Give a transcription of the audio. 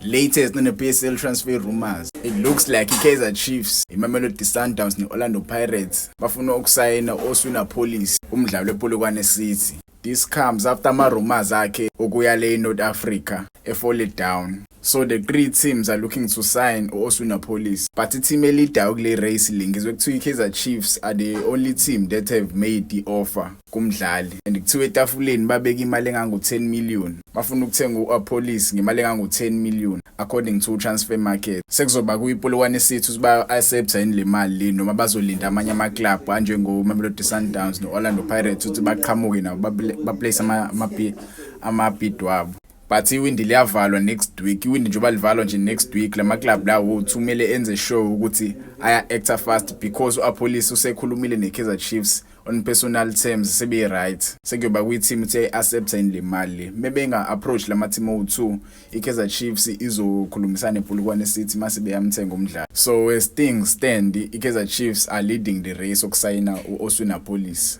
Latest on the PSL transfer rumors. It looks like iKaizer Chiefs, iMamelodi Sundowns neOrlando Pirates bafuna ukusayina Oswin Appollis, umdlali wePolokwane City. This comes after ama rumors akhe okuya le North Africa e-fall down. So the three teams are looking to sign Oswin Appollis. But i-team e-leadayo kule race le, ngizwe kuthiwa iKaizer Chiefs are the only team that have made the offer kumdlali. And kuthiwa etafuleni babeka imali engango 10 million. Bafuna ukuthenga uAppollis ngemali engango 10 million according to Transfer Market. Sekuzoba kuyiPolokwane City ukuthi ba accept yini le mali le noma bazolinda amanye ama club anjengo Mamelodi Sundowns noOrlando Pirates ukuthi baqhamuke nabo ba-place ama bid wabo. But iwindi liyavalwa next week. Iwindi njengoba livalwa nje next week, lama club lawo kumele enze sure ukuthi aya act fast because uAppollis usekhulumile neKaizer Chiefs on personal terms, sebe right. Sekuyoba kwi-team ukuthi accept yini le mali le. Mebenga approach lama team owu2, iKaizer Chiefs izokhulumisana nePolokwane City mase beyamthenga umdlali. So as things stand, iKaizer Chiefs are leading the race okusayina uOswin Appollis.